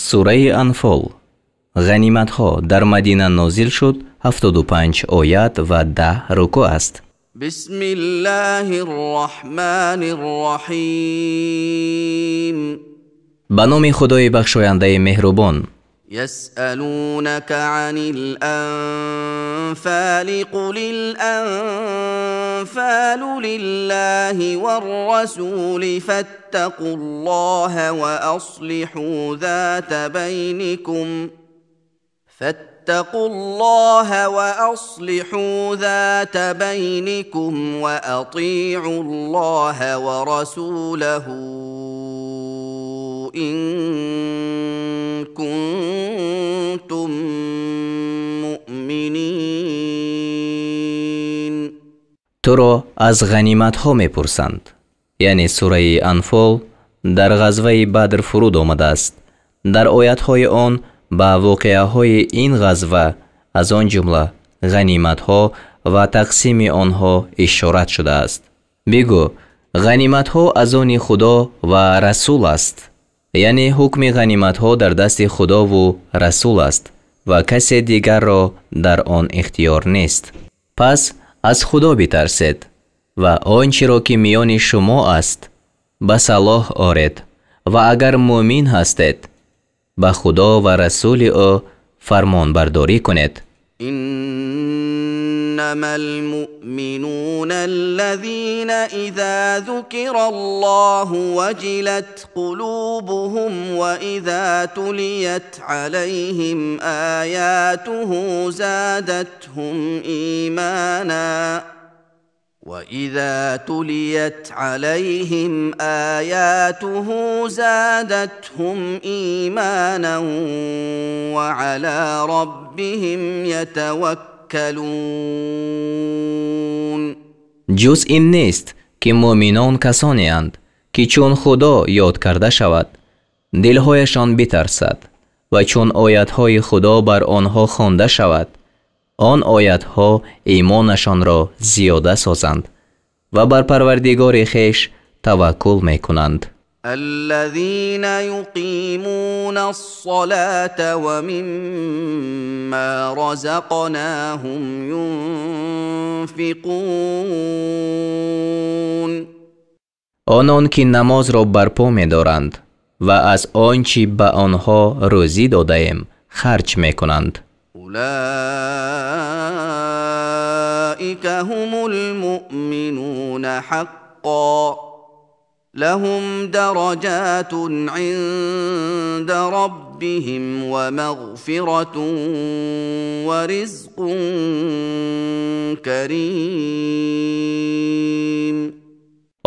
Сураи Анфол ғаниматҳо дар Мадина нозил шуд, 75 оят ва 10 рукӯъ аст. Бисмиллаҳир Роҳманир Роҳим. Ба номи Худои бахшояндаи меҳрубон. Ясалунака анил анфали қулил анфалу лиллаҳи вар-расули фаттақуллоҳа ва аслиҳу зата байникум фаттақуллоҳа ва аслиҳу зата байникум ва атиъуллоҳа ва расулаҳу ин кунтум муъминин. Туро аз ғаниматҳо мепурсанд. Яъне сураи Анфол дар ғазваи Бадр фуруд омадааст. Дар оятҳои он ба воқеаҳои ин ғазва, аз он ҷумла ғаниматҳо ва тақсими онҳо ишорат шудааст. Бигӯ, ғаниматҳо аз они Худо ва Расул аст. Яъне ҳукми ғаниматҳо дар дасти Худову Расул аст ва касе дигарро дар он ихтиёр нест. Пас аз Худо битарсед ва он чиро ки миёни шумо аст ба салоҳ оред ва агар муъмин ҳастед ба Худо ва Расули ӯ фармонбардорӣ кунед. Иннамал муъминуна аллазина иза зукираллоҳу ваҷилат қулубуҳум ва иза тулият алайҳим оятуҳу задатҳум имана ва иза тулият алайҳим оятуҳу задатҳум иманан ва ала роббиҳим ятаваккалун. Ҷуз ин нест ки муъминон касонеанд ки чун Худо ёд карда шавад дилҳояшон битарсад ва чун оятҳои Худо бар онҳо хонда шавад он оятҳо имонашонро зиёда созанд ва бар Парвардигори хеш таваккул мекунанд. Аллазина юқимуна ас-салата ва мимма разақнаҳум юнфиқун. Онон ки намозро барпо медоранд ва аз он чӣ ба онҳо рӯзӣ додаем харҷ мекунанд. Улаика ҳумул муъминуна ҳаққан лаҳум дараҷатун ъинда роббиҳим ва мағфиратун ва ризқун карим.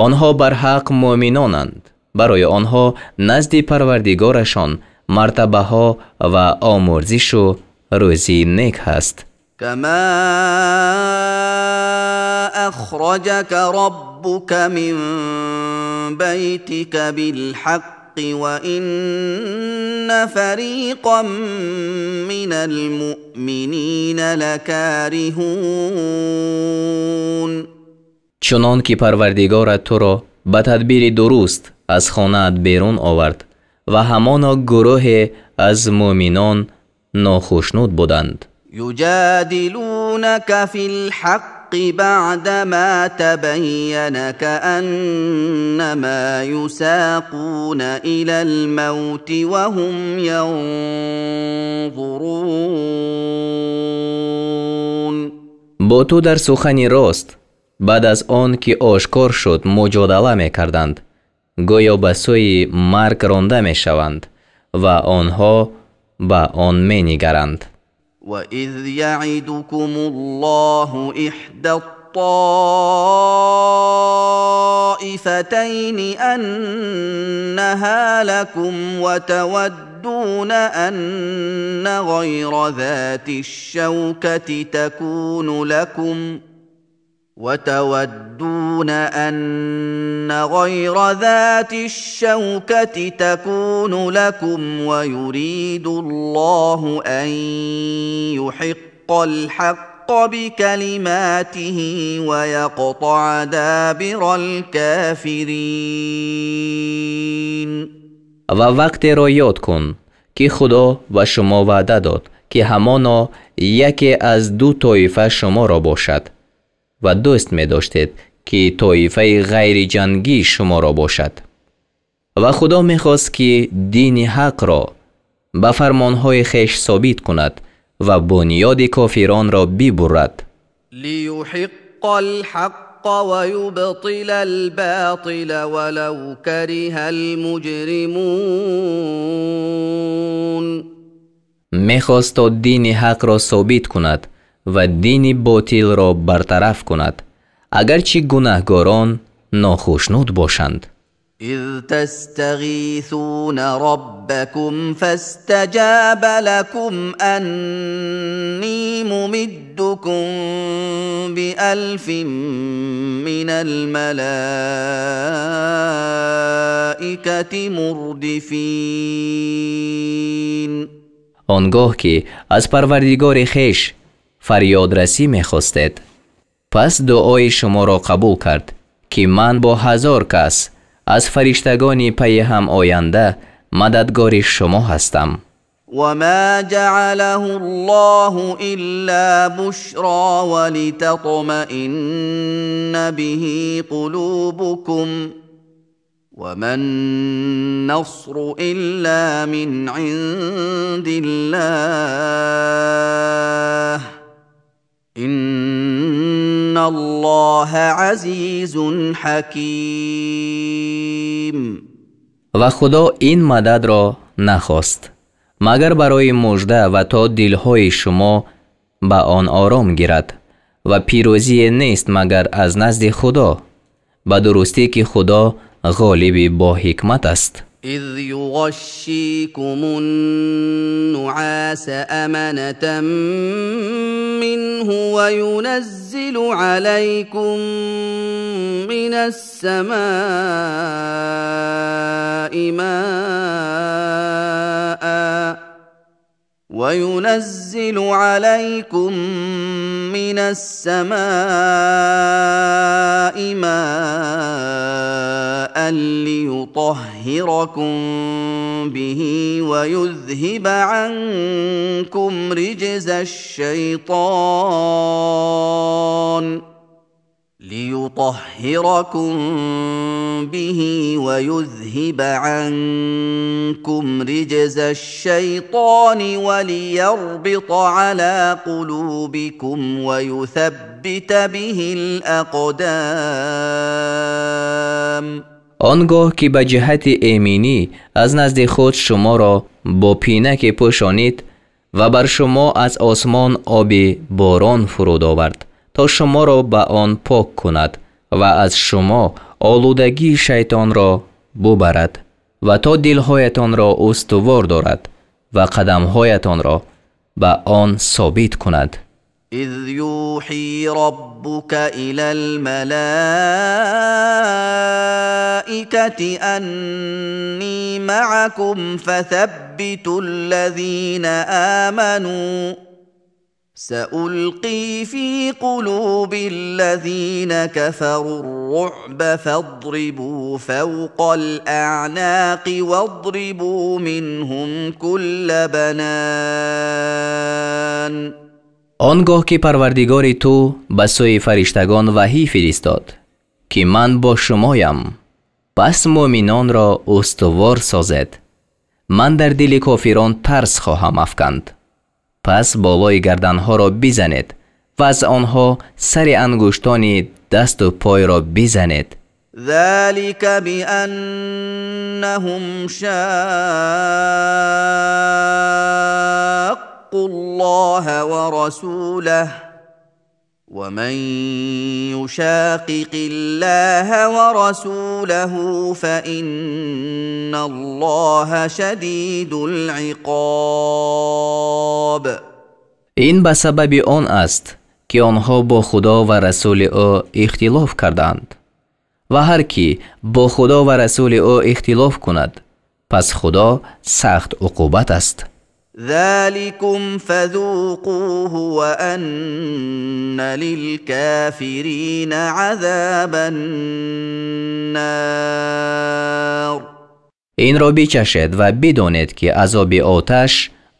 Онҳо барҳақ муъминонанд. Барои онҳо назди Парвардигорашон мартабаҳо ва омӯрзишу рӯзии нек ҳаст. Кама ахраҷака роббука мин байтика билҳаққи ва инна фариқан минал муъминина лакориҳун. Чунон ки Парвардигорат туро ба тадбири дуруст аз хонаат берун овард ва ҳамоно гурӯҳе аз муъминон нохушнуд буданд. Юҷодилунака фил ҳаққи баъдама табайяна кааннама юсоқуна илал мавти ва ҳум янзурун. Бо ту дар сухани рост баъд аз он ки ошкор шуд муҷодала мекарданд, гӯё ба сӯи марг ронда мешаванд ва онҳо ба он менигаранд. Ва из яъидукумуллоҳу иҳда ттоифатайни аннаҳа лакум ва таваддуна анна ғайра зати шшавкати такуну лакум وتودون أن غير ذات الشوكة تكون لكم ويريد الله أن يحق الحق بكلماته ويقطع دابر الكافرين. Ва вақтеро ёд кун ки Худо ба шумо ваъда дод, ки ҳамоно яке аз ду тоифа шуморо бошад ва дӯст медоштед, ки тоифаи ғайриҷангӣ шуморо бошад. Ва Худо мехост, ки дини ҳақро ба фармонҳои хеш собит кунад ва бунёди кофиронро бибурад. ليحق الحق ويبطل الباطل ولو كره المجرمون. Мехост то дини ҳақро собит кунад ва дини ботилро бартараф кунад, агарчи гунаҳгорон нохушнуд бошанд. إذ تستغيثون ربكم فاستجاب لكم أني ممدكم بألف من الملائكة مردفين. Он гоҳ ки аз Парвардигори хеш фарёдрасӣ мехостед, пас дуои шуморо қабул кард, ки ман бо 1000 кас аз фариштагони пайи ҳам оянда мададгори шумо ҳастам. وما جعله الله إلا بشرى ولتطمئن به قلوبكم وما النصر إلا من عند الله إن الله عزيز حكيم. Ва Худо ин мададро нахост, магар барои мужда ва то дилҳои шумо ба он ором гирад, ва пирӯзие нест магар аз назди Худо, ба дурустӣ ки Худо ғолиби бо ҳикмат аст. إذ يغشيكم النعاس أمنة منه وينزل عليكم من السماء ماء وينزل عليكم من السماء ماء ليطهركم به ويذهب عنكم رجز الشيطان ليطهركم به ويذهب عنكم رجز الشيطان وليربط على قلوبكم ويثبت به الأقدام. Он гоҳ ки ба ҷиҳати эминӣ аз назди худ шуморо бо пинаке пӯшонид ва бар шумо аз осмон оби борон фуруд овард, то шуморо ба он пок кунад ва аз шумо олудагии шайтонро бубарад ва то дилҳоятонро устувор дорад ва қадамҳоятонро ба он собит кунад. إذ يوحي ربك إلى الملائكة أني معكم فثبتوا الذين آمنوا سألقي في قلوب الذين كفروا الرعب فاضربوا فوق الأعناق واضربوا منهم كل بنان. Он гоҳ ки Парвардигори ту ба сӯи фариштагон ваҳӣ фиристод, ки ман бо шумоям, пас мӯъминонро устувор созед. Ман дар дили кофирон тарс хоҳам афканд. Пас болои гарданҳоро бизанед ва аз онҳо сари ангуштони дасту пойро бизанед. ذلك بأنهم شاقوا الله ورسوله ومن يشاقق الله ورسوله فإن الله شديد العقاب. Ин ба сабаби он аст, ки онҳо бо Худо ва расули ӯ ихтилоф карданд. Ва ҳар кӣ бо Худо ва расули ӯ ихтилоф кунад, пас Худо сахт уқубат аст. ذلكم فذوقوه وأن للكافرين عذاب النار. Инро бичашед ва бидонед, ки азоби оташ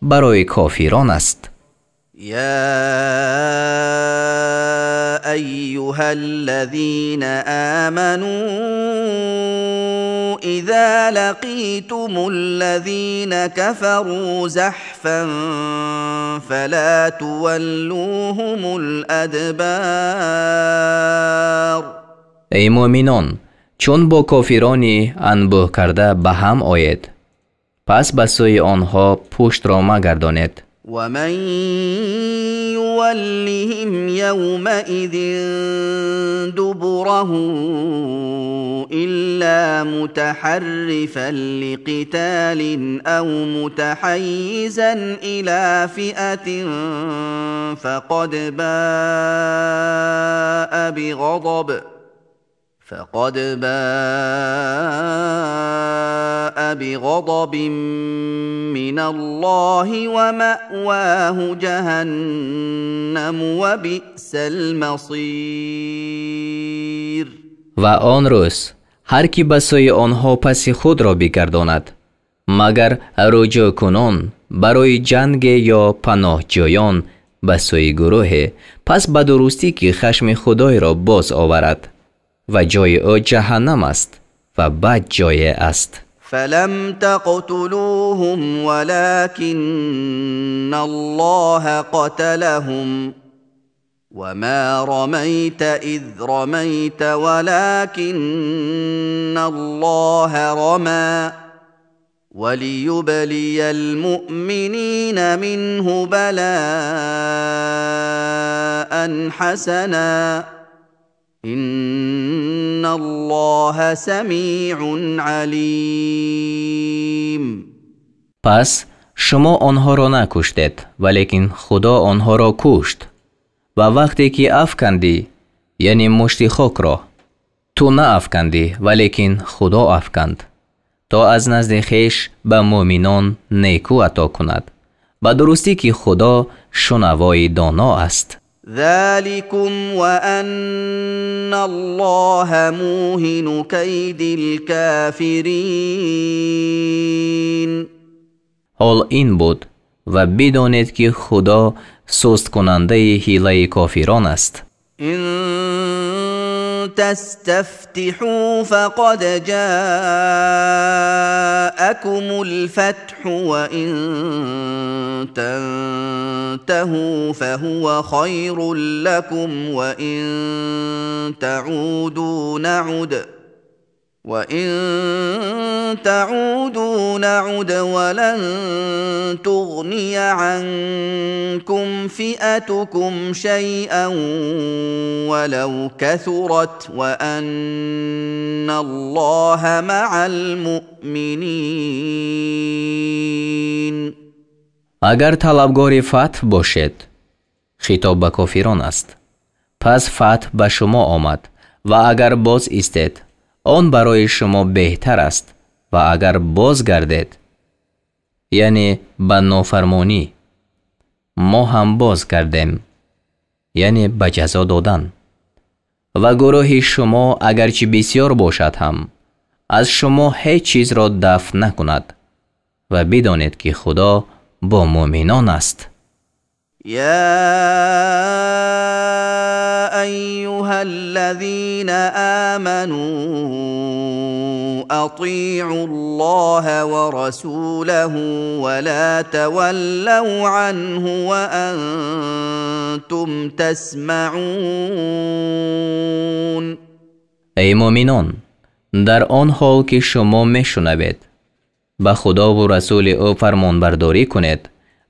барои кофирон аст. يا أيها الذين آمنوا إذا لقيتم الذين كفروا زحفا فلا تولوهم الأدبار. Эй муъминон, чун бо кофирони анбӯҳ карда ба ҳам оед, пас ба сӯи онҳо пуштро магардонед. ومن يولهم يومئذ دبره إلا متحرفا لقتال أو متحيزا إلى فئة فقد باء بغضب من الله ومأواه جهنم وبئس المصير. Ва он рӯз ҳар ки ба сӯи онҳо паси худро бигардонад, магар рӯҷӯъкунон барои ҷанге ё паноҳҷӯён ба сӯи гурӯҳе, пас ба дурустӣ ки хашми худойро боз оварад ва ҷои ӯ ҷаҳаннам аст ва бад ҷое аст. فلم تقتلوهم ولكن الله قتلهم وما رميت إذ رميت ولكن الله رمى وليبلي المؤمنين منه بلاء حسنا إن الله سميع عليم. Пас шумо онҳоро накуштед, валекин Худо онҳоро кушт. Ва вақте ки афкандӣ, яъне мушти хокро, ту наафкандӣ, валекин Худо афканд, то аз назди хеш ба муъминон некӯ ато кунад. Ба дурустӣ ки Худо шунавои доно аст. ذلكم وأن الله موهن كيد الكافرين. Ҳол ин буд ва бидонед, ки Худо сусткунандаи ҳилаи кофирон аст. إن تستفتحوا فقد جاءكم الفتح وإن تنتهوا فهو خير لكم وإن تعودوا نعد ولن تغني عنكم فئتكم شيئا ولو كثرت وأن الله مع المؤمنين. Агар талабгори фатҳ бошед, хитоб ба кофирон аст, пас фатҳ ба шумо омад, ва агар боз истед, он барои шумо беҳтар аст, ва агар боз гардед, яъне ба нофармонӣ, мо ҳам боз гардем, яъне ба ҷазо додан. Ва гурӯҳи шумо агарчи бисёр бошад ҳам, аз шумо ҳеҷ чизро дафт накунад ва бидонед, ки Худо бо муъминон аст. يا أيها الذين آمنوا أطيعوا الله ورسوله ولا تولوا عنه وأنتم تسمعون. Эй муъминон, дар он ҳол ки шумо мешунавед, ба Худову расули ӯ фармонбардорӣ кунед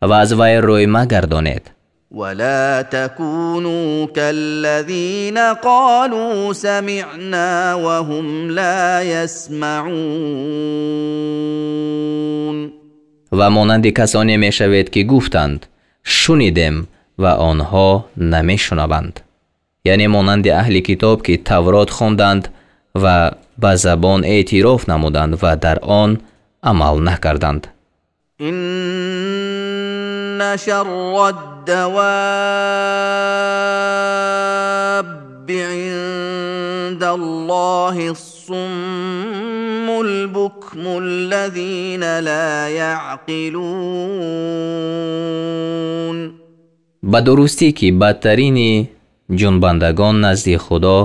ва аз вай рӯй магардонед. ولا تكونوا كالذين قالوا سمعنا وهم لا يسمعون. Ва монанди касоне мешавед, ки гуфтанд шунидем ва онҳо намешунаванд, яъне монанди аҳли китоб, ки Таврот хонданд ва ба забон эътироф намуданд ва дар он амал накарданд. إن شر الدواب عند الله الصم البكم بكم الذين لا يعقلون. Ба дурустӣ ки бадтарини ҷунбандагон назди Худо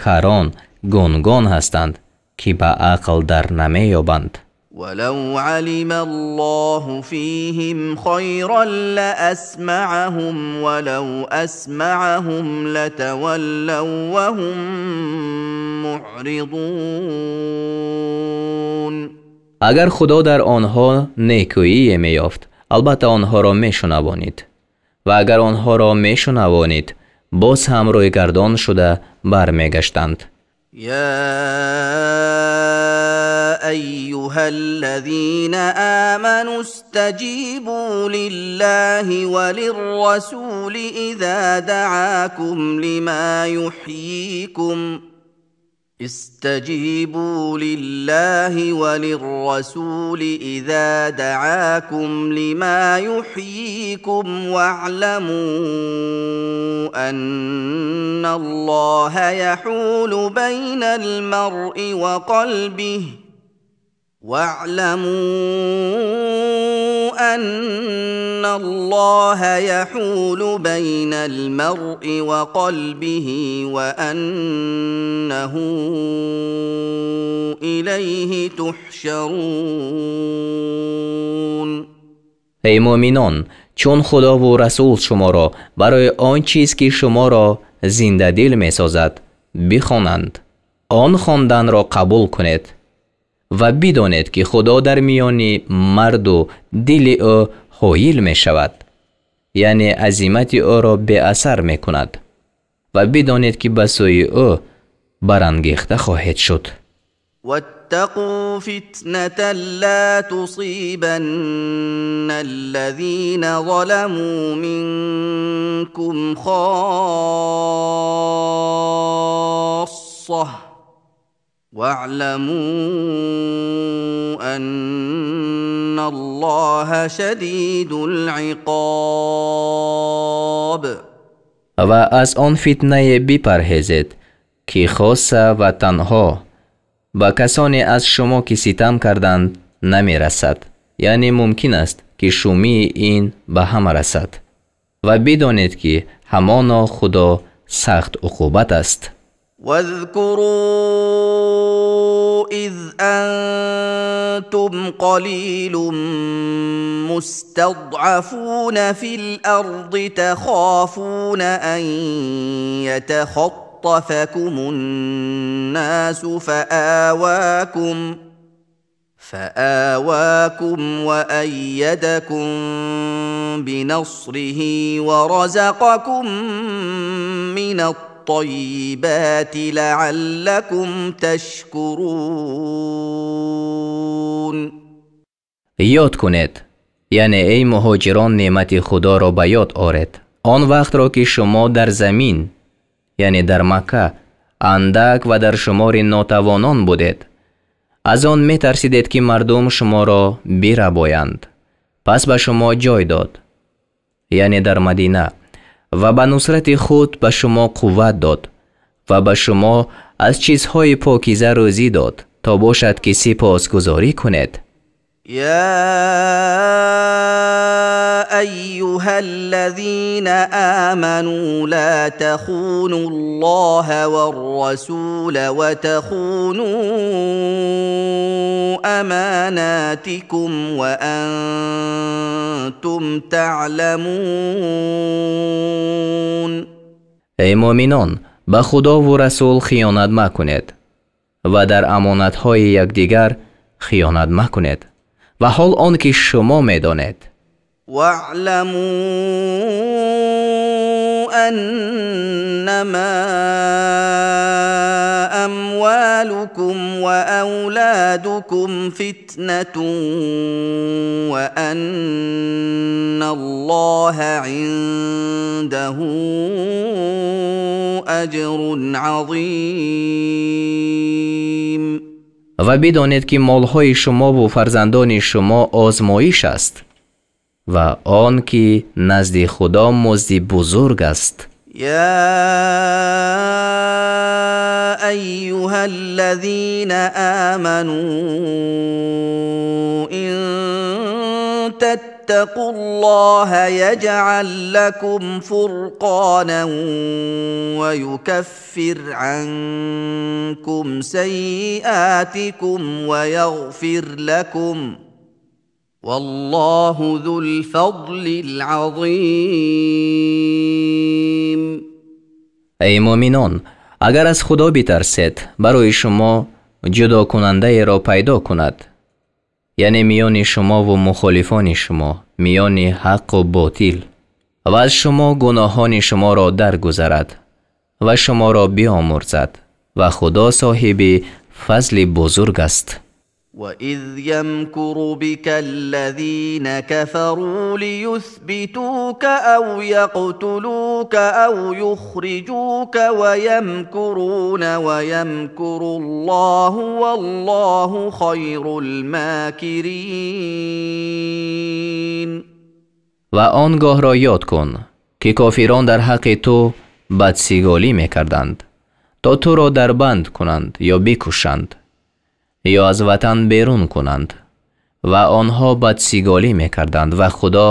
карон гунгон ҳастанд, ки ба ақл дар намеёбанд. ولو علم الله فيهم خيرا لأسمعهم ولو أسمعهم لتولوا وهم معرضون. Агар Худо дар онҳо некӯие меёфт, албатта онҳоро мешунавонид, ва агар онҳоро мешунавонид, боз ҳам рӯйгардон шуда бармегаштанд. يا أيها الذين آمنوا استجيبوا لله وللرسول إذا دعاكم لما يحييكم. استجيبوا لله وللرسول إذا دعاكم لما يحييكم واعلموا أن الله يحول بين المرء وقلبه واعلموا أن الله يحول بين المرء وقلبه وأنه إليه تحشرون. Эй муъминон, чун Худову Расул шуморо барои он чиз, ки шуморо зиндадил месозад, бихонанд, он хонданро қабул кунед ва бидонед, ки Худо дар миёни марду дили ӯ ҳоил мешавад, яъне азимати ӯро беасар мекунад, ва бидонед, ки ба сӯи ӯ барангехта хоҳед шуд. واتقوا فتنة لا تصيبن الذين ظلموا منكم خاصة واعلموا أن الله شديد العقاب. Ва аз он фитнае бипарҳезед, ки хоса ва танҳо ба касоне аз шумо, ки ситам карданд, намерасад, яъне мумкин аст, ки шумии ин ба ҳама расад, ва бидонед, ки ҳамоно Худо сахт уқубат аст. واذكروا إذ أنتم قليل مستضعفون في الأرض تخافون أن يتخطفكم الناس فآواكم وأيدكم بنصره ورزقكم من الطيبات لعلكم تشكرون. Ёд кунед, яъне эй муҳоҷирон, неъмати Худоро ба ёд оред, он вақтро, ки шумо дар замин, яъне дар Макка, андак ва дар шумори нотавонон будед, аз он метарсидед, ки мардум шуморо бирабоянд, пас ба шумо ҷой дод, яъне дар Мадина, ва ба нусрати худ ба шумо қувват дод ва ба шумо аз чизҳои покиза рӯзӣ дод, то бошад, ки сипосгузорӣ кунед. يا أيها الذين آمنوا لا تخونوا الله والرسول وتخونوا أماناتكم وأنتم تعلمون. Эй муъминон, ба Худову Расул хиёнат макунед ва дар амонатҳои якдигар хиёнат макунед, ва ҳол он ки шумо медонед. واعلموا أنما أموالكم وأولادكم فتنة وأن الله عنده أجر عظيم. Ва бидонед, ки молҳои шумову фарзандони шумо озмоиш аст ва он ки назди Худо музди бузург аст. يا أيها الذين آمنوا إن تتقوا الله يجعل لكم فرقانا ويكفر عنكم سيئاتكم ويغفر لكم والله ذو الفضل العظيم. Эй муъминон, агар аз Худо битарсед, барои шумо ҷудокунандаеро пайдо кунад, яъне миёни шумову мухолифони шумо, миёни ҳаққу ботил, ва аз шумо гуноҳони шуморо даргузарад ва шуморо биомӯрзад, ва Худо соҳиби фазли бузург аст. وَإِذْ يَمْكُرُ بِكَ الَّذِينَ كَفَرُوا لِيُثْبِتُوكَ أَوْ يَقْتُلُوكَ أَوْ يُخْرِجُوكَ وَيَمْكُرُونَ وَيَمْكُرُ اللَّهُ وَاللَّهُ خَيْرُ الْمَاكِرِينَ. Ва он гоҳро ёд кун, ки кофирон дар ҳаққи ту бадсиголӣ мекарданд, то туро дар банд кунанд ё бикушанд ё аз ватан берун кунанд, ва онҳо бадсиголӣ мекарданд ва Худо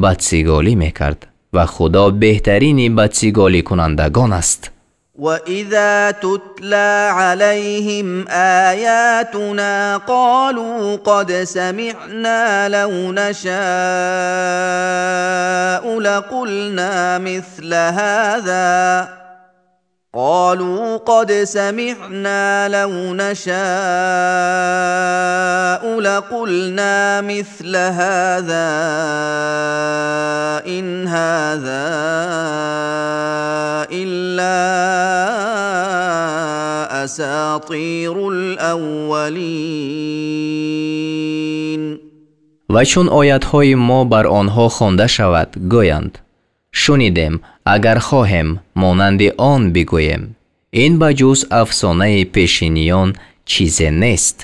бадсиголӣ мекард, ва Худо беҳтарини бадсиголикунандагон аст. وَإِذَا تُتْلَى عَلَيْهِمْ آيَاتُنَا قَالُوا قَدْ سَمِعْنَا لَوْ نَشَاءُ لَقُلْنَا مِثْلَ هَذَا قالوا قد سمعنا لو نشاء لقلنا مثل هذا إن هذا إلا أساطير الأولين. Ва чун оятҳои мо бар онҳо хонда шавад, гӯянд: шунидем, агар хоҳем, монанди он бигӯем. Ин ба ҷуз афсонаи пешиниён чизе нест.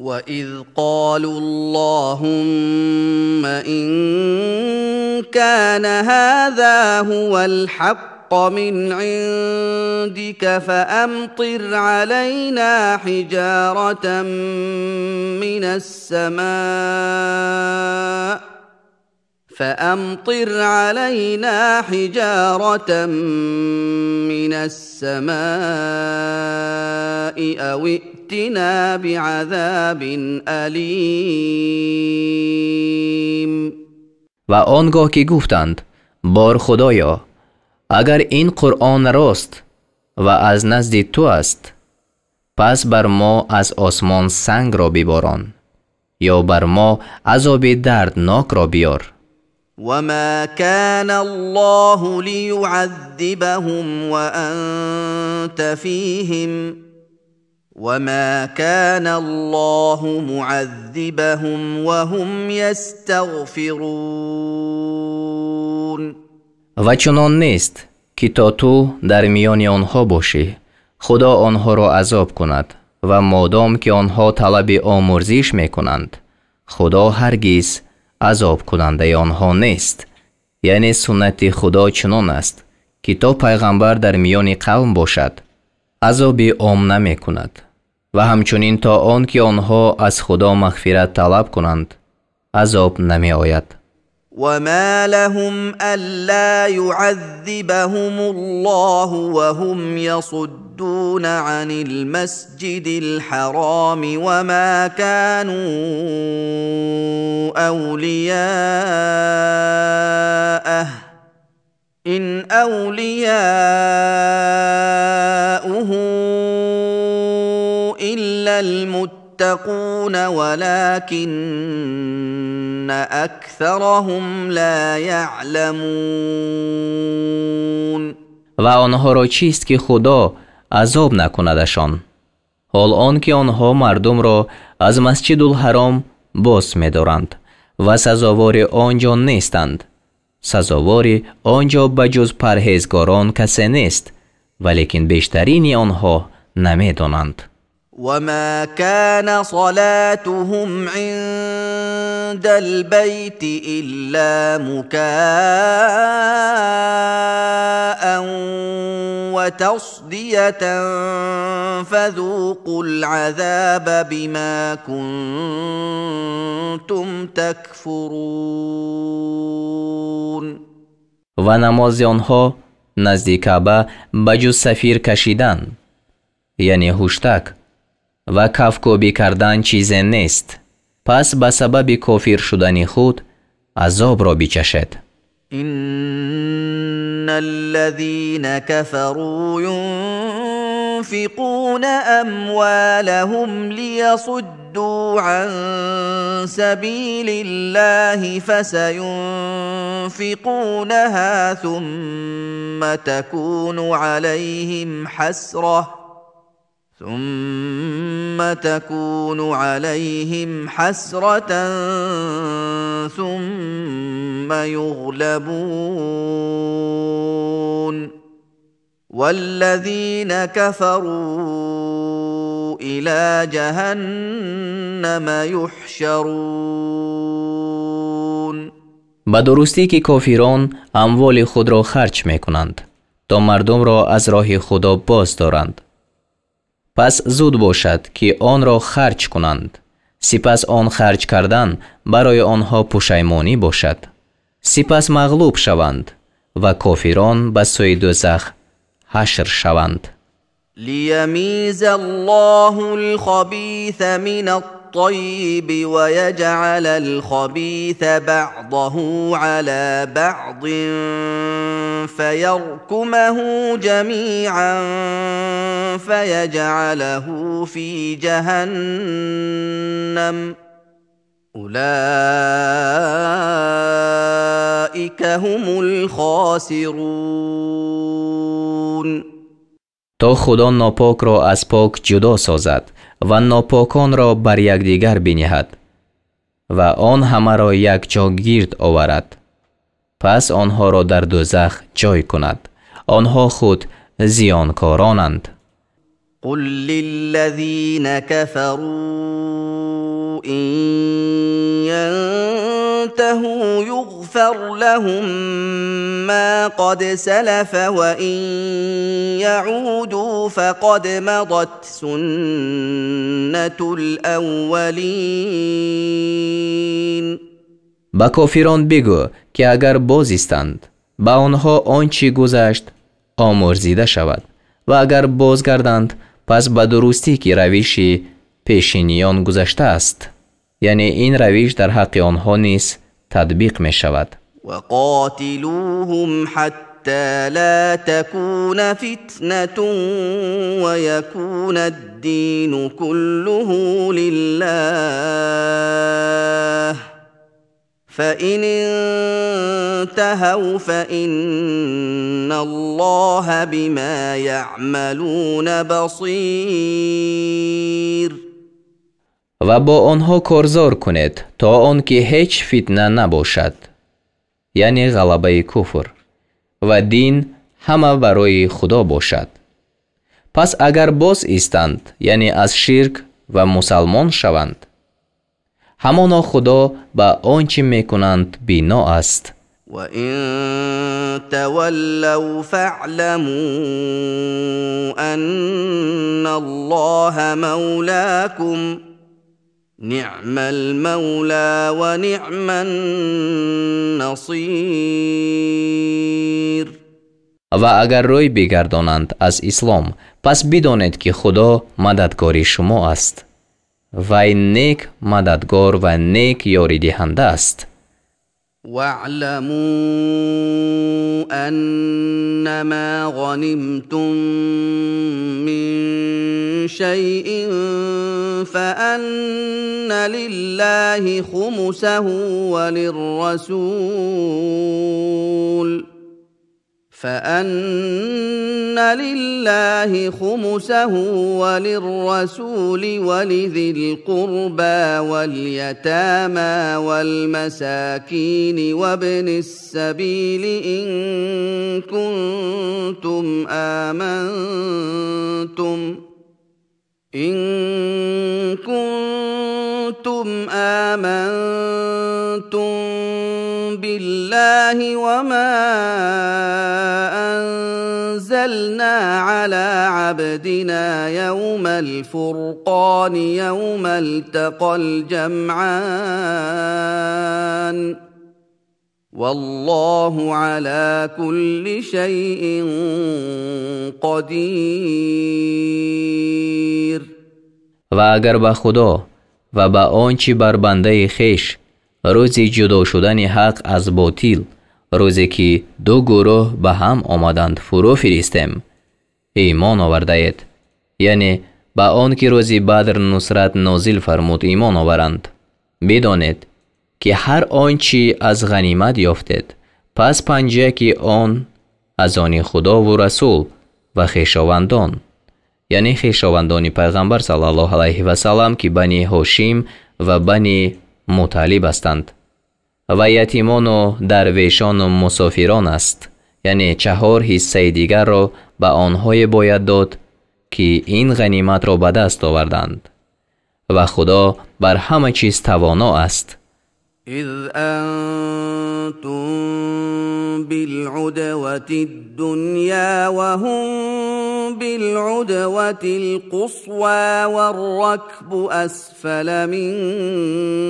وَإِذْ قَالُوا اللَّهُمَّ إِن كَانَ هَذَا هُوَ الْحَقَّ مِنْ عِندِكَ فَأَمْطِرْ عَلَيْنَا حِجَارَةً مِنَ السَّمَاءِ فأمطر علينا حجارة من السماء أو ائتنا بعذاب أليم. Ва он гоҳ ки гуфтанд: бор Худоё, агар ин Қуръон рост ва аз назди ту аст, пас бар мо аз осмон сангро биборон ё бар мо азоби дарднокро биёр. وما كان الله ليعذبهم وأنت فيهم وما كان الله معذبهم وهم يستغفرون. Ва чунон нест ки то ту дар миёни онҳо бошӣ, Худо онҳоро азоб кунад, ва модом ки онҳо талаби омӯрзиш мекунанд, Худо ҳаргиз азобкунандаи онҳо нест. Яъне суннати Худо чунон аст, ки то пайғамбар дар миёни қавм бошад, азоби ом намекунад, ва ҳамчунин то он ки онҳо аз Худо мағфират талаб кунанд, азоб намеояд. وما لهم ألا يعذبهم الله وهم يصدون عن المسجد الحرام وما كانوا أولياءه إن أولياؤه إلا المتقون ولكن أكثرهم لا يعلمون. Ва онҳоро чист ки Худо азоб накунадашон, ҳол он ки онҳо мардумро аз Масҷидулҳаром боз медоранд ва сазовори он ҷо нестанд. Сазовори он ҷо ба ҷуз парҳезгорон касе нест, валекин бештарини онҳо намедонанд. وما كان صلاتهم عند عند البيت إلا مكاء وتصدية فذوقوا العذاب بما كنتم تكفرون. Ва намози онҳо назди Каъба ба ҷуз сафир кашидан, яъне ҳуштак, ва кафкӯбӣ кардан чизе нест. Пас ба сабаби кофир шудани худ азобро бичашед. إن الذين كفروا ينفقون أموالهم ليصدوا عن سبيل الله فسينفقونها ثم تكون عليهم حسرة ثم تكون عليهم حسرة ثم يغلبون والذين كفروا إلى جهنم يحشرون. Ба дурустӣ ки кофирон амволи худро харҷ мекунанд, то мардумро аз роҳи Худо боз доранд. Пас зуд бошад ки онро харҷ кунанд. Сипас он харҷ кардан барои онҳо пушаймонӣ бошад. Сипас мағлуб шаванд ва кофирон ба сӯи дӯзах ҳашр шаванд. ليميز الله الخبيث من الطيب ويجعل الخبيث بعضه على بعض فيركمه جميعا فيجعله في جهنم أولئك هم الخاسرون. То Худо нопокро аз пок ҷудо созад ва нопоконро бар якдигар биниҳад ва он ҳамаро якҷо гирд оварад. Пас онҳоро дар дӯзах ҷой кунад. Онҳо худ зиёнкоронанд. قل للذين كفروا إن ينتهوا يغفر لهم ما قد سلف وإن يعودوا فقد مضت سنة الأولين. Ба кофирон бигӯ ки агар боз истанд, ба онҳо он чӣ гузашт омӯрзида шавад ва агар бозгарданд, пас ба дурустӣ ки равиши пешиниён гузаштааст. Яъне ин равиш дар ҳаққи онҳо низ татбиқ мешавад. وقاتلوهم حتى لا تكون فتنة ويكون الدين كله لله فإن انتهوا فإن الله بما يعملون بصير. Ва бо онҳо корзор кунед то он ки ҳеҷ фитна набошад, яъне ғалабаи куфр, ва дин ҳама барои Худо бошад. Пас агар боз истанд, яъне аз ширк ва мусалмон шаванд, ҳамоно Худо ба он чӣ мекунанд бино аст. وإن تولوا فاعلموا أن الله مولاكم نعم المولى ونعم النصير. Ва агар рӯй бигардонанд аз ислом, пас бидонед ки Худо мададгори шумо аст. Вай нек мададгор ва нек ёридиҳанда аст. واعلموا أنما غنمتم من شيء فأن لله خمسه وللرسول فأن لله خمسه وللرسول ولذي القربى واليتامى والمساكين وابن السبيل إن كنتم آمنتم بالله وما أنزلنا على عبدنا يوم الفرقان يوم التقى الجمعان والله على كل شيء قدير. Ва агар ба Худо ва ба он чӣ бар бандаи хеш рӯзи ҷудо шудани ҳақ аз ботил, рӯзе ки ду гурӯҳ ба ҳам омаданд, фурӯ фиристем, имон овардаед, яъне ба он ки рӯзи Бадр нусрат нозил фармуд имон оваранд, бидонед ки ҳар он чӣ аз ғанимат ёфтед, пас панҷяки он аз они Худову Расул ва хешовандон, яъне хешовандони Пайғамбар саллаллоҳу алайҳи васаллам, ки Бани Ҳошим ва Бани Муталиб ҳастанд, ва ятимону дарвешону мусофирон аст, яъне 4 ҳиссаи дигарро ба онҳое бояд дод, ки ин ғаниматро ба даст оварданд. Ва Худо бар ҳама чиз тавоно аст. إذ أنتم بالعدوة الدنيا وهم بالعدوة القصوى والركب أسفل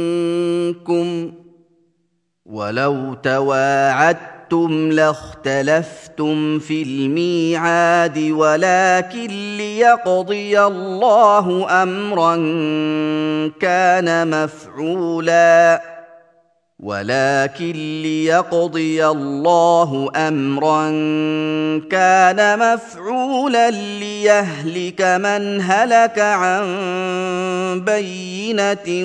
منكم ولو تواعدتم لاختلفتم في الميعاد ولكن ليقضي الله أمرا كان مفعولا ولكن ليقضي الله أمرا كان مفعولا ليهلك من هلك عن بينة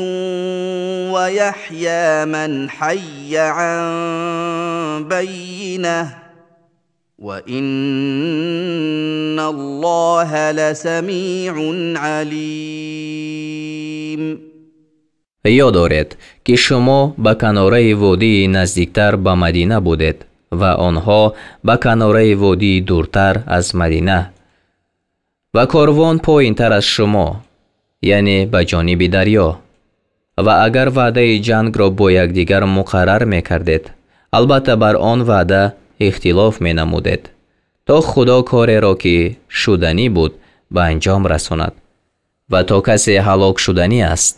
ويحيى من حي عن بينة وإن الله لسميع عليم. Ёд доред, ки шумо ба канораи водии наздиктар ба Мадина будед ва онҳо ба канораи водии дуртар аз Мадина ва корвон поинтар аз шумо, яъне ба ҷониби дарё. Ва агар ваъдаи ҷангро бо якдигар муқаррар мекардед, албатта бар он ваъда ихтилоф менамудед, то Худо кореро, ки шуданӣ буд, ба анҷом расонад ва то касе ҳалок шуданӣ аст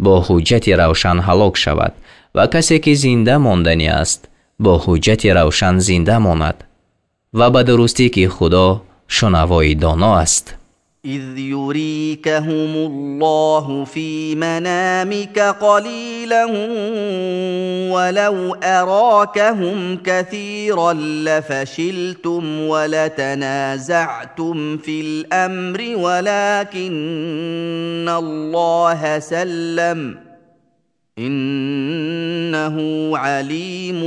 бо ҳуҷҷати равшан ҳалок шавад ва касе ки зинда монданӣ аст бо ҳуҷҷати равшан зинда монад. Ва ба дурустӣ ки Худо шунавои доно аст. إذ يريكهم الله في منامك قليلا ولو أراكهم كثيرا لفشلتم ولتنازعتم في الأمر ولكن الله سلم إنه عليم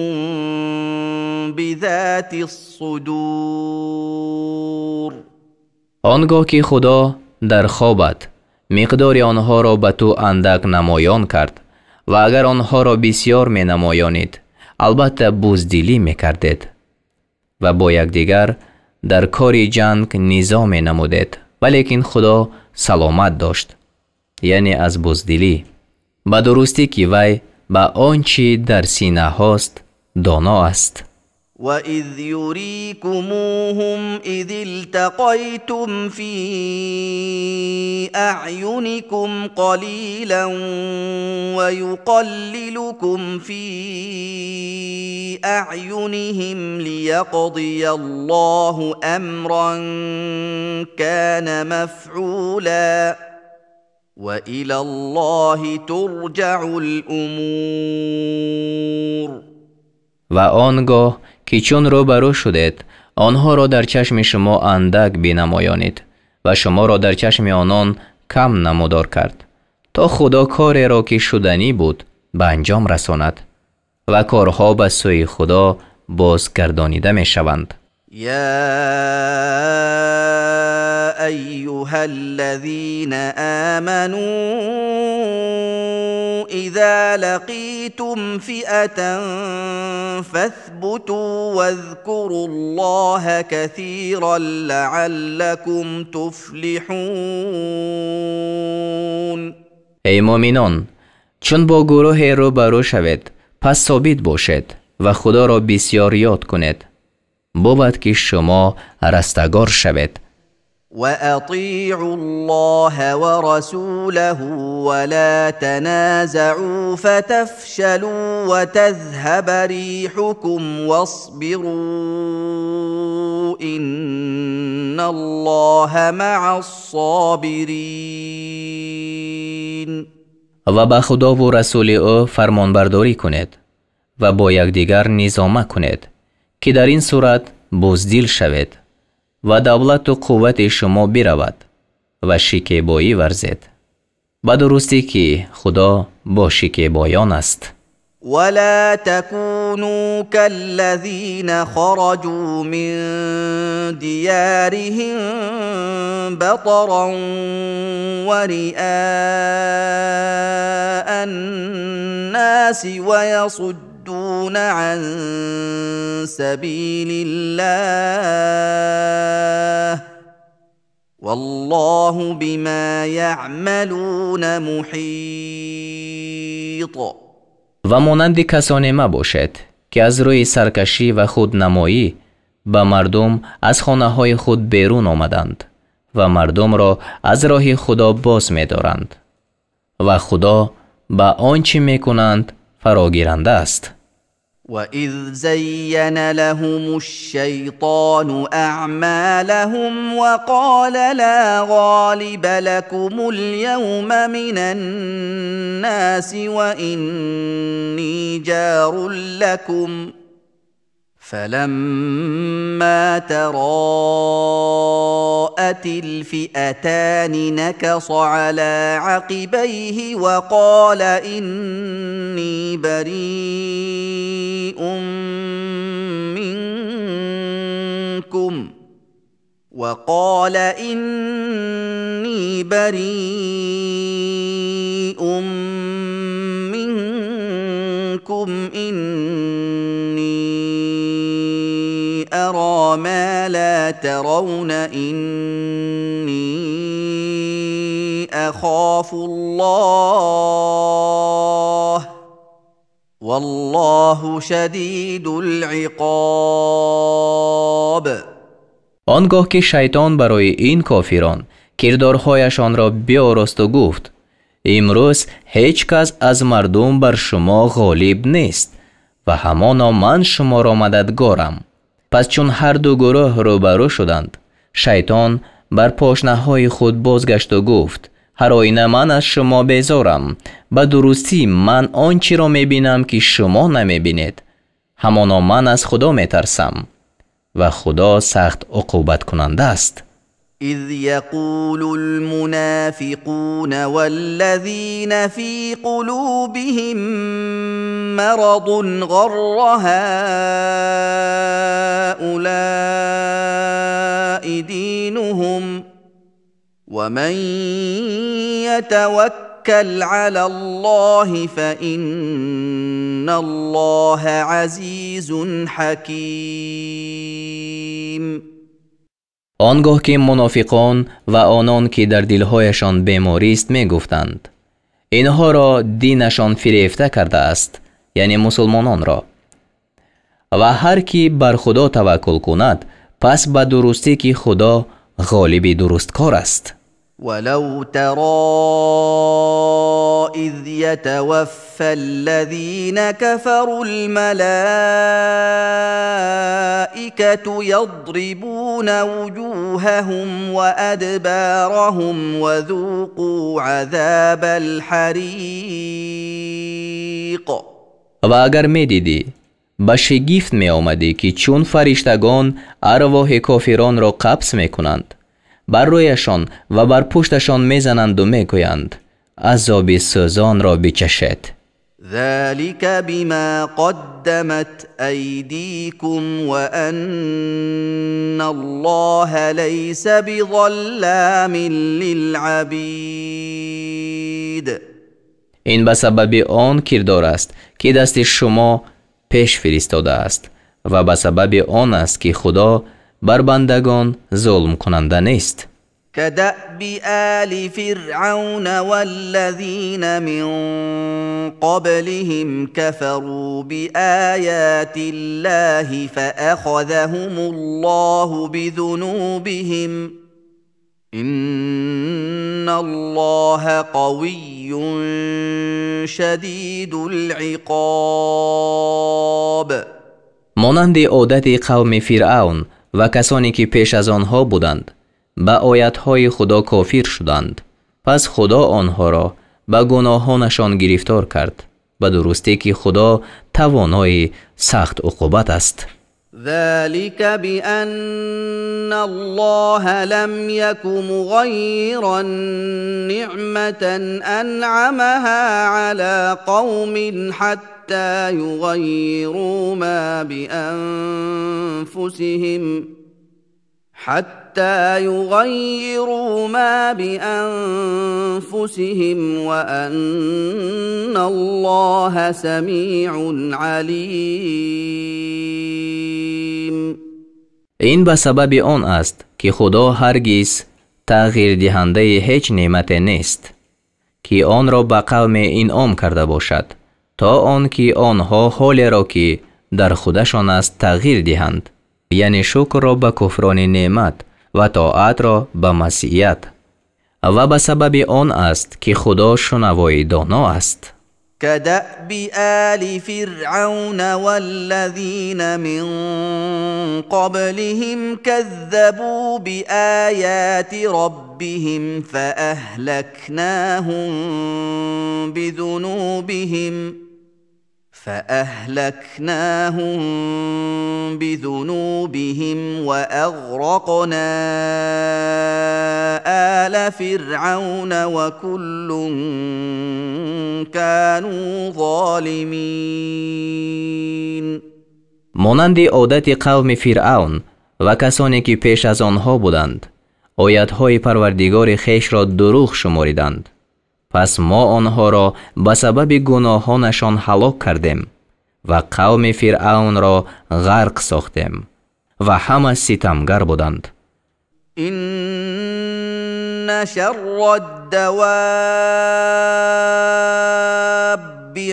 بذات الصدور. Он гоҳ ки Худо дар хобат миқдори онҳоро ба ту андак намоён кард ва агар онҳоро бисёр менамоёнид, албатта буздилӣ мекардед ва бо якдигар дар кори ҷанг низо менамудед, валекин Худо саломат дошт, яъне аз буздилӣ. Ба дурустӣ ки вай ба он чӣ дар синаҳост доно аст. وَإِذْ يُرِيكُمُوهُمْ إِذِ الْتَقَيْتُمْ فِي أَعْيُنِكُمْ قَلِيلًا وَيُقَلِّلُكُمْ فِي أَعْيُنِهِمْ لِيَقْضِيَ اللَّهُ أَمْرًا كَانَ مَفْعُولًا وَإِلَى اللَّهِ تُرْجَعُ الْأُمُورُ. Ва он гоҳ ки чун рӯбарӯ шудед, онҳоро дар чашми шумо андак бинамоёнид ва шуморо дар чашми онон кам намудор кард, то Худо кореро, ки шуданӣ буд, ба анҷом расонад ва корҳо ба сӯи Худо бозгардонида мешаванд. يا أيها الذين آمنوا إذا لقيتم فئة فاثبتوا واذكروا الله كثيرا لعلكم تفلحون. Эй мӯъминон, Чун бо гурӯҳе рӯбарӯ шавед, пас собит бошед ва Худоро бисёр ёд кунед, бувад ки шумо растагор шавед. وأطيعوا الله ورسوله ولا تنازعوا فتفشلوا وتذهب ريحكم واصبروا إن الله مع الصابرين. Ва ба Худову расули ӯ фармонбардорӣ кунед ва бо якдигар низома кунед, ки дар ин сурат буздил шавед ва давлату қуввати шумо биравад ва шикебоӣ варзед. Ба дурустӣ ки Худо бо шикебоён аст. ولا تكونوا كالذين خرجوا من ديارهم بطرا ورئاء الناس ويصدون عن سبيل الله والله بما يعملون محيط. Ва монанди касоне мабошед, ки аз рӯи саркашӣ ва худнамоӣ ба мардум аз хонаҳои худ берун омаданд ва мардумро аз роҳи Худо боз медоранд ва Худо ба он чӣ мекунанд фарогиранда аст. وإذ زين لهم الشيطان أعمالهم وقال لا غالب لكم اليوم من الناس وإني جار لكم فلما تراءت الفئتان نكص على عقبيه وقال إني بريء منكم وقال إني بريء منكم إني أرى ما لا ترون إني أخاف الله والله شديد العقاب. Он гоҳ ки шайтон барои ин кофирон кирдорҳояшонро биоросту гуфт: имрӯз ҳеҷ кас аз мардум бар шумо ғолиб нест ва ҳамоно ман шуморо мададгорам. Пас чун ҳар ду гурӯҳ рӯбарӯ шуданд, шайтон бар пошнаҳои худ бозгашту гуфт: ҳар оина ман аз шумо безорам, ба дурустӣ ман он чиро мебинам ки шумо намебинед, ҳамоно ман аз Худо метарсам ва Худо сахт уқубаткунанда аст. إذ يقول المنافقون والذين في قلوبهم مرض غر هؤلاء دينهم ومن يتوكل على الله فإن الله عزيز حكيم. Он гоҳ ки мунофиқон ва онон ки дар дилҳояшон беморист мегуфтанд: инҳоро динашон фирефта кардааст, яъне мусулмононро. Ва ҳар ки бар Худо таваккул кунад, пас ба дурустӣ ки Худо ғолиби дурусткор аст. ولو ترى إذ يتوفى الذين كفروا الملائكة يضربون وجوههم وأدبارهم وذوقوا عذاب الحريق. Ва агар медидӣ, ба шигифт меомадӣ ки чун фариштагон арвоҳи кофиронро қабз мекунанд, бар рӯяшон ва бар пушташон мезананду мегӯянд: азоби сӯзонро бичашед. ذلك بما قدمت أيديكم وأن الله ليس بظلام للعبيد. Ин ба сабаби он кирдор аст ки дасти шумо пеш фиристодааст ва ба сабаби он аст ки Худо бар бандагон зулмкунанда нест. كدأب آل فرعون والذين من قبلهم كفروا بآيات الله فأخذهم الله بذنوبهم إن الله قوي شديد العقاب. Монанди одати қавми Фиръавн ва касоне ки пеш аз онҳо буданд, ба оятҳои Худо кофир шуданд. Пас Худо онҳоро ба гуноҳонашон гирифтор кард. Ба дурустӣ ки Худо тавонои сахт уқубат аст. ذلك بأن الله لم يك مغيرا نعمة أنعمها على قوم حتى يغيروا ما بأنفسهم وأن الله سميع عليم. Ин ба сабаби он аст, ки Худо ҳаргиз тағйирдиҳандаи ҳеҷ неъмате нест, ки онро ба қавме инъом карда бошад, то он ки онҳо ҳолеро, ки дар худашон аст, тағйир диҳанд, яъне шукрро ба куфрони неъмат ва тоатро ба масият. Ва ба сабаби он аст, ки Худо шунавои доно аст. كدأب آل فرعون والذين من قبلهم كذبوا بآيات ربهم فأهلكناهم بذنوبهم وأغرقنا آل فرعون وكل كانوا ظالمين. Монанди одати қавми Фиръавн ва касоне ки пеш аз онҳо буданд, оятҳои Парвардигори хешро дурӯғ шумориданд. Пас мо онҳоро ба сабаби гуноҳонашон ҳалок кардем ва қавми Фиръавнро ғарқ сохтем ва ҳама ситамгар буданд. إن شر الدواب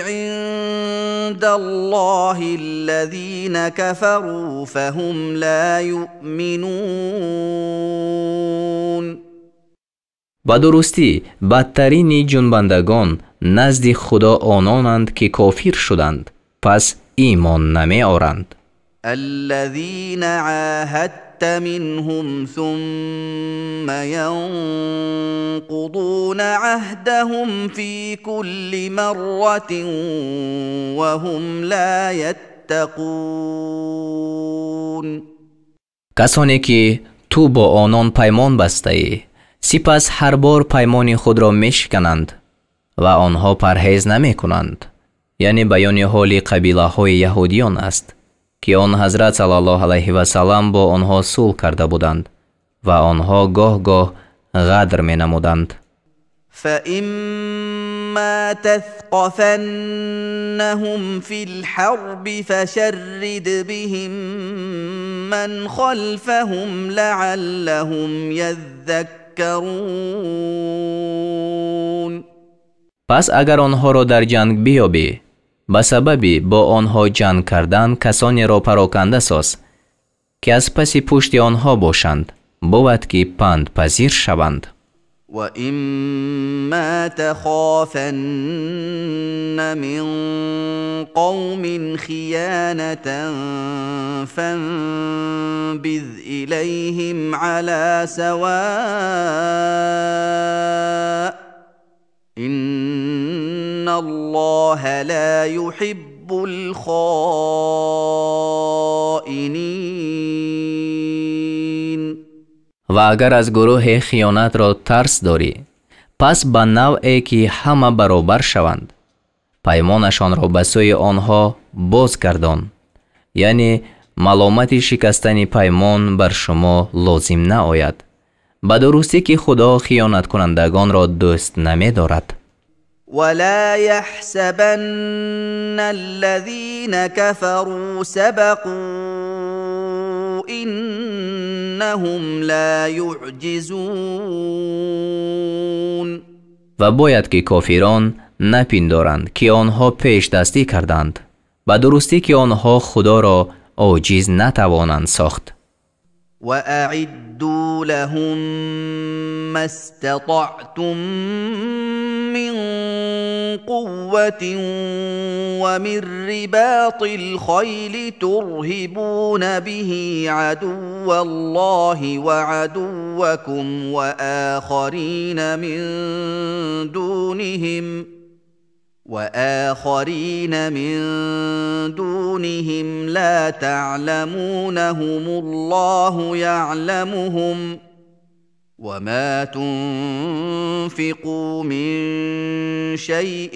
عند الله الذين كفروا فهم لا يؤمنون. Ба дурустӣ бадтарини ҷунбандагон назди Худо ононанд, ки кофир шуданд, пас имон намеоранд. الذين عاهدت منهم ثم ينقضون عهدهم في كل مرة وهم لا يتقون. Касоне ки ту бо онон паймон бастаӣ, сипас ҳар бор паймони худро мешикананд ва онҳо парҳез намекунанд. Яъне баёни ҳоли қабилаҳои яҳудиён аст, ки он ҳазрат саллаллоҳу алайҳи васаллам бо онҳо сулҳ карда буданд ва онҳо гоҳ-гоҳ ғадр менамуданд. فإما تثقفنهم في الحرب فشرد بهم من خلفهم لعلهم يذكرون. Пас агар онҳоро дар ҷанг биёбӣ, ба сабаби бо онҳо ҷанг кардан касонеро пароканда соз, ки аз паси пушти онҳо бошанд, бувад ки пандпазир шаванд. وإما تخافن من قوم خيانة فانبذ إليهم على سواء إن الله لا يحب الخائنين. Ва агар аз гурӯҳе хиёнатро тарс дорӣ, пас ба навъе ки ҳама баробар шаванд, паймонашонро ба сӯи онҳо бозгардон, яъне маломати шикастани паймон бар шумо лозим наояд. Ба дурустӣ ки Худо хиёнаткунандагонро дӯст намедорад. ولا يحسبن الذين كفروا سبقوا إنهم أنهم لا يعجزون. Ва бояд ки кофирон напиндоранд, ки онҳо пешдастӣ карданд. Ба дурустӣ, ки онҳо Худоро оҷиз натавонанд сохт. وأعدوا لهم ما استطعتم من قوة ومن رباط الخيل ترهبون به عدو الله وعدوكم وآخرين من دونهم لا تعلمونهم الله يعلمهم وما تنفقوا من شيء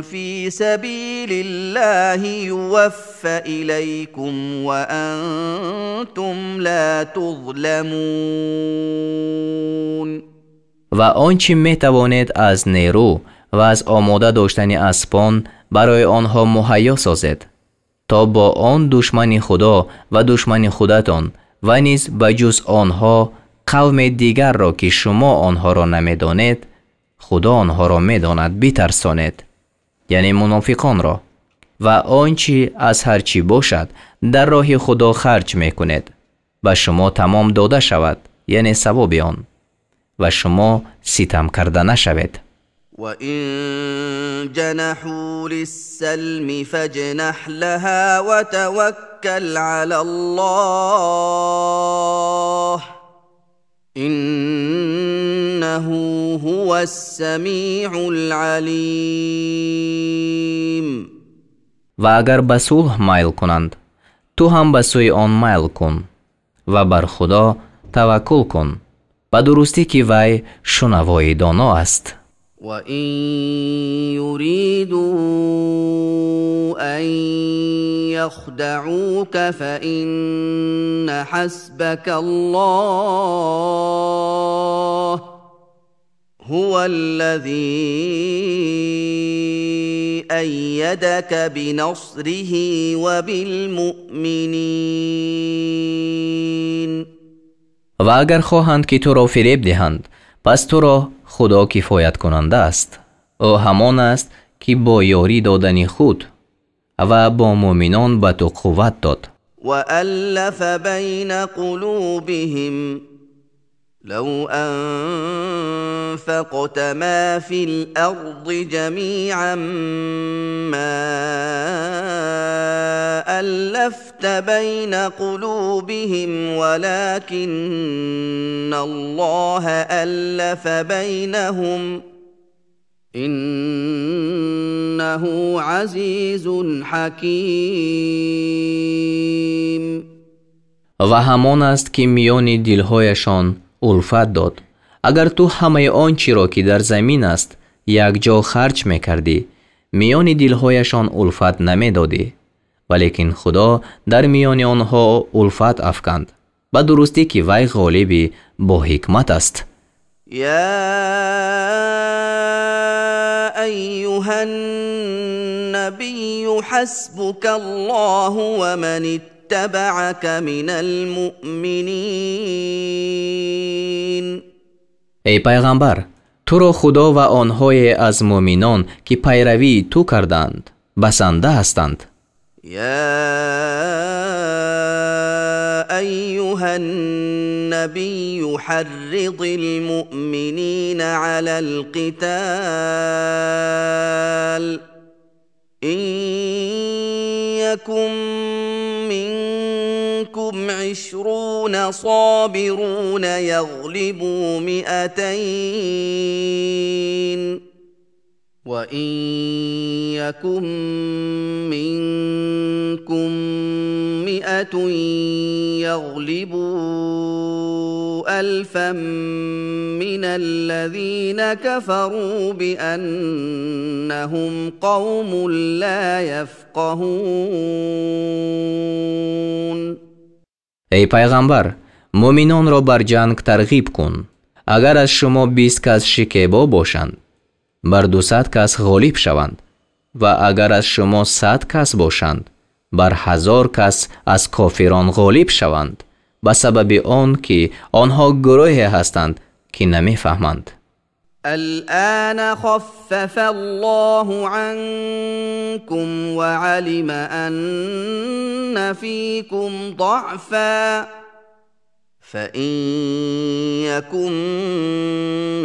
في سبيل الله يوف إليكم وأنتم لا تظلمون. Ва он чӣ метавонед аз нерӯ ва аз омода доштани аспон барои онҳо муҳайё созед, то бо он душмани Худо ва душмани худатон ва низ ба ҷуз онҳо қавме дигарро, ки шумо онҳоро намедонед, Худо онҳоро медонад, битарсонед, яъне мунофиқонро. Ва он чӣ аз ҳар чӣ бошад дар роҳи Худо харҷ мекунед, ба шумо тамом дода шавад, яъне савоби он, ва шумо ситам карда нашавед. وإن جنحوا للسلم فاجنح لها وتوكل على الله إنه هو السميع العليم. Ва агар ба сулҳ майл кунанд, ту ҳам ба сӯи он майл кун ва бар Худо таваккул кун. Ба дурустӣ, ки вай шунавои доно аст. وإن يريدوا أن يخدعوك فإن حسبك الله هو الذي أيدك بنصره وبالمؤمنين. Ва агар хоҳанд, ки туро фиреб диҳанд, пас туро Худо кифояткунанда аст. Ӯ ҳамон аст, ки бо ёрӣ додани худ ва бо муъминон ба ту қувват дод. وألف بين قلوبهم لو أنفقت ما في الأرض جميعا ما ألفت بين قلوبهم ولكن الله ألف بينهم إنه عزيز حكيم. Ва ҳамон аст, ки миёни дилҳояшон улфат дод. Агар ту ҳамаи он чиро, ки дар замин аст, якҷо харҷ мекардӣ, миёни дилҳояшон улфат намедодӣ, валекин Худо дар миёни онҳо улфат афканд. Ба дурустӣ, ки вай ғолиби бо ҳикмат аст. يا أيها النبي حسبك الله ومن اتبعك من المؤمنين. Эй пайғамбар, туро Худо ва онҳое аз муъминон, ки пайравии ту кардаанд, басанда ҳастанд. يا أيها النبي حرض المؤمنين على القتال إن يكن منكم 20 صابرون يغلبوا 200 وإن يكن منكم 100 يغلبوا 1000 من الذين كفروا بأنهم قوم لا يفقهون. Эй пайғамбар, муъминонро бар ҷанг тарғиб кун. Агар аз шумо 20 кас шикебо бошанд, бар 200 кас ғолиб шаванд, ва агар аз шумо 100 кас бошанд, бар 1000 кас аз кофирон ғолиб шаванд. Ба сабаби он ки онҳо гурӯҳе ҳастанд, ки намефаҳманд. الآن خفف الله عنكم وعلم أن فيكم ضعفا فإن يكن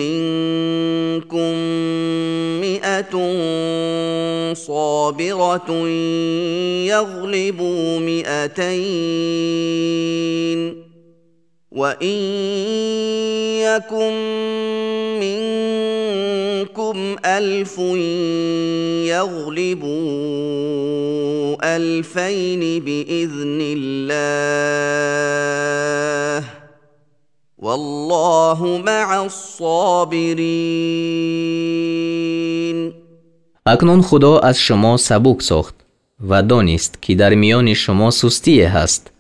منكم 100 صابرة يغلبوا 200 وإن يكن منكم 1000 يغلبوا 2000 بإذن الله والله مع الصابرين. Акнун Худо аз шумо сабук сохт ва донист, ки дар миёни шумо сустие ҳаст.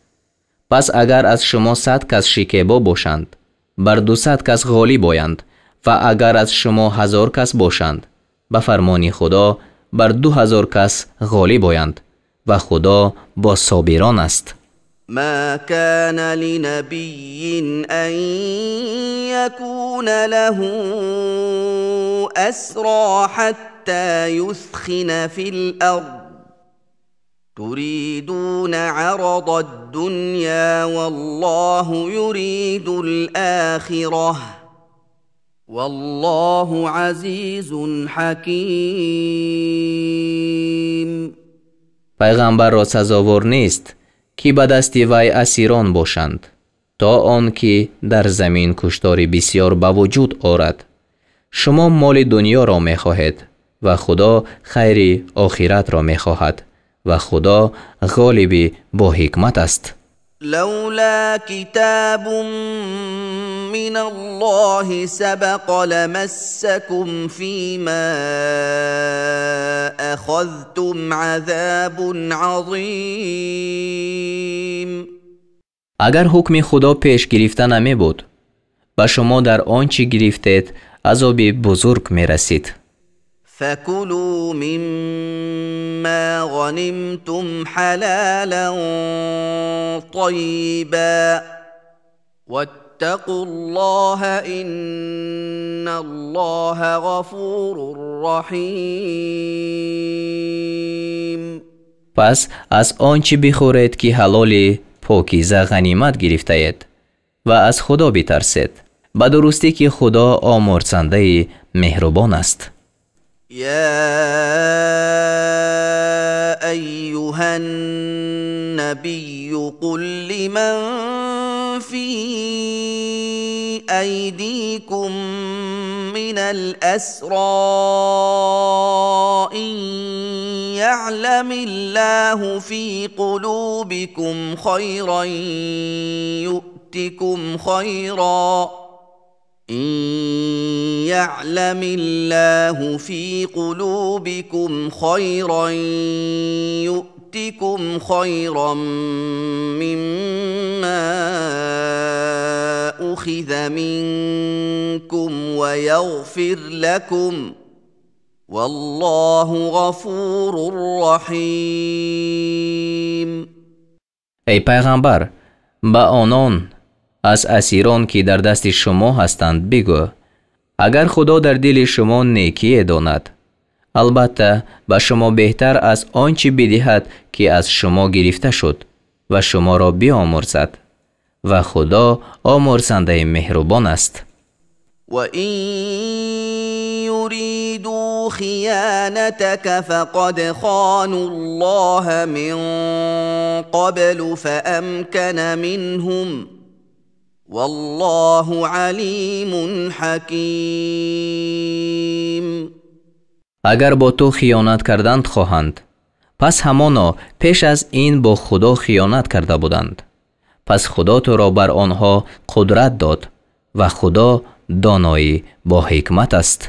Пас агар аз шумо 100 кас шикебо бошанд, бар 200 кас ғолиб оянд ва агар аз шумо 1000 кас бошанд, ба фармони Худо бар 2000 кас ғолиб оянд ва Худо бо собирон аст. ما كان لنبي أن يكون له أسرى حتى يثخن في الأرض تريدون عرض الدنيا والله يريد الآخرة والله عزيز حكيم. Пайғамбарро сазовор нест, ки ба дасти вай асирон бошанд, то он ки дар замин куштори бисёр ба вуҷуд орад. Шумо моли дунёро мехоҳед ва Худо хайри охиратро мехоҳад ва Худо ғолиби бо ҳикмат аст. لولا كتاب من الله سبق لمسكم فيما أخذتم عذاب عظيم. Агар ҳукми Худо пеш гирифта намебуд, ба шумо дар он чӣ гирифтед азоби бузург мерасид. فكلوا مما غنمتم حلالا طيبا واتقوا الله إن الله غفور رحيم. Пас аз он чӣ бихӯред, ки ҳалоли покиза ғанимат гирифтаед ва аз Худо битарсед, ба дурустӣ ки Худо омурзандаи меҳрубон аст. يا أيها النبي قل لمن في أيديكم من الأسرى إن يعلم الله في قلوبكم خيرا يؤتكم خيرا إن يعلم الله في قلوبكم خيرا يؤتكم خيرا مما أخذ منكم ويغفر لكم والله غفور رحيم. Эй пайғамбар, ба онон аз асирон, ки дар дасти шумо ҳастанд, бигӯ: агар Худо дар дили шумо некие донад, албатта ба шумо беҳтар аз он чӣ бидиҳад, ки аз шумо гирифта шуд ва шуморо биомурзад ва Худо омурзандаи меҳрубон аст. وإن يريدوا خيانتك فقد خانوا الله من قبل فأمكن منهم والله عليم حكيم. Агар бо ту хиёнат карданд хоҳанд, пас ҳамоно пеш аз ин бо Худо хиёнат карда буданд. Пас Худо туро бар онҳо қудрат дод ва Худо доноӣ бо ҳикмат аст.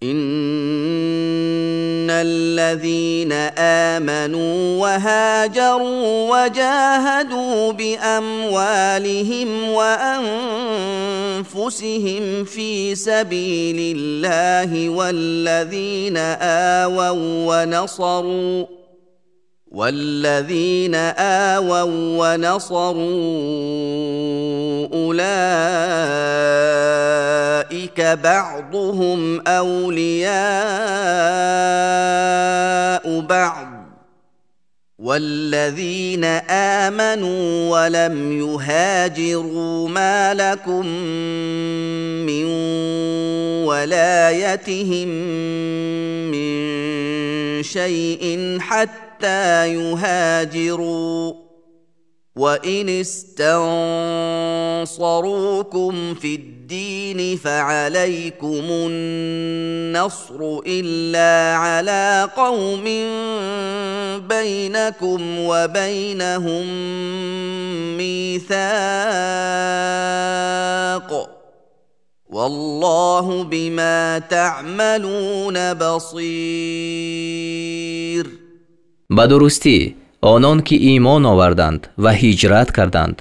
إن الذين آمنوا وهاجروا وجاهدوا بأموالهم وأنفسهم في سبيل الله والذين والذين آووا ونصروا أولئك بعضهم أولياء بعض والذين آمنوا ولم يهاجروا ما لكم من ولايتهم من شيء حتى يهاجروا وإن استنصروكم في الدين فعليكم النصر إلا على قوم بينكم وبينهم ميثاق والله بما تعملون بصير. Ба дурустӣ онон ки имон оварданд ва ҳиҷрат карданд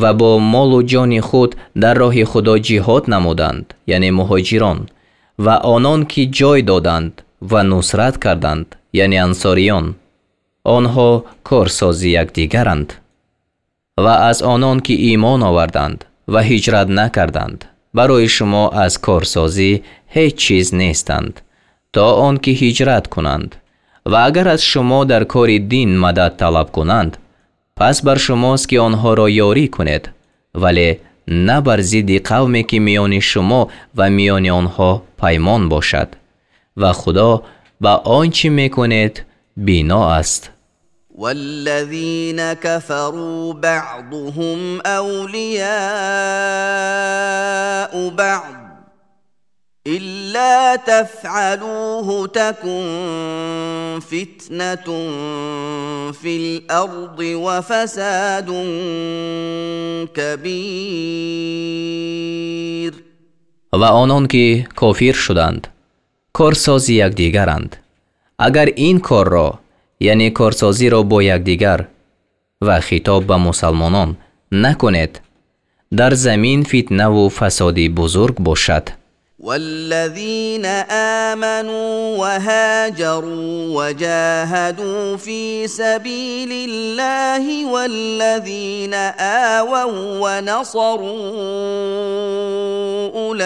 ва бо молу ҷони худ дар роҳи Худо ҷиҳод намуданд, яъне муҳоҷирон, ва онон ки ҷой доданд ва нусрат карданд, яъне ансориён, онҳо корсози якдигаранд. Ва аз онон ки имон оварданд ва ҳиҷрат накарданд, барои шумо аз корсозӣ ҳеҷ чиз нестанд, то он ки ҳиҷрат кунанд. Ва агар аз шумо дар кори дин мадад талаб кунанд, пас бар шумост ки онҳоро ёрӣ кунед, вале на бар зидди қавме ки миёни шумо ва миёни онҳо паймон бошад. Ва Худо ба он чӣ мекунед бино аст. والذين كفروا بعضهم أولياء بعض إلا تفعلوه تكن فتنة في الأرض وفساد كبير. Ва онон ки кофир шуданд, корсози якдигаранд. Агар ин корро, яъне корсозиро бо якдигар ва хитоб ба мусалмонон накунед, дар замин фитнаву фасоди бузург бошад. والذين آمنوا وهاجروا وجاهدوا في سبيل الله والذين آووا ونصروا أولئك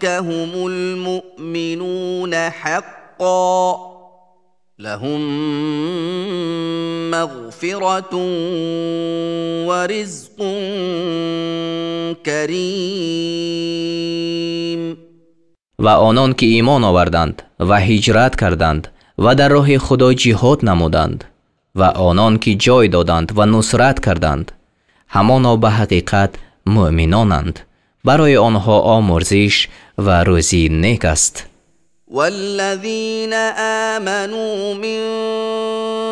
هم المؤمنون حقا لهم مغفرة ورزق كريم. Ва онон ки имон оварданд ва ҳиҷрат карданд ва дар роҳи Худо ҷиҳод намуданд ва онон ки ҷой доданд ва нусрат карданд, ҳамоно ба ҳақиқат муъминонанд. Барои онҳо омурзиш ва рӯзии нек аст. والذين آمنوا من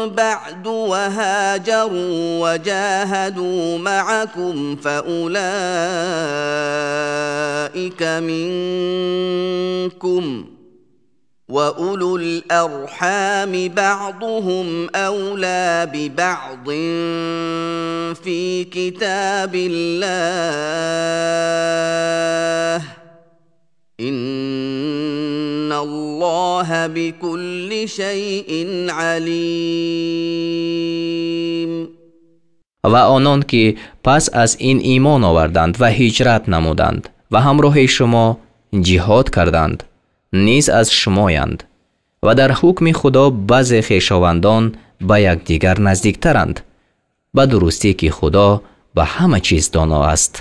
بعد وهاجروا وجاهدوا معكم فأولئك منكم وأولو الأرحام بعضهم أولى ببعض في كتاب الله إن الله بكل شيء عليم. Ва онон ки пас аз ин имон оварданд ва ҳиҷрат намуданд ва ҳамроҳи шумо ҷиҳод карданд, низ аз шумоянд ва дар ҳукми Худо баъзе хешовандон ба якдигар наздиктаранд. Ба дурустӣ ки Худо ба ҳама чиз доно аст.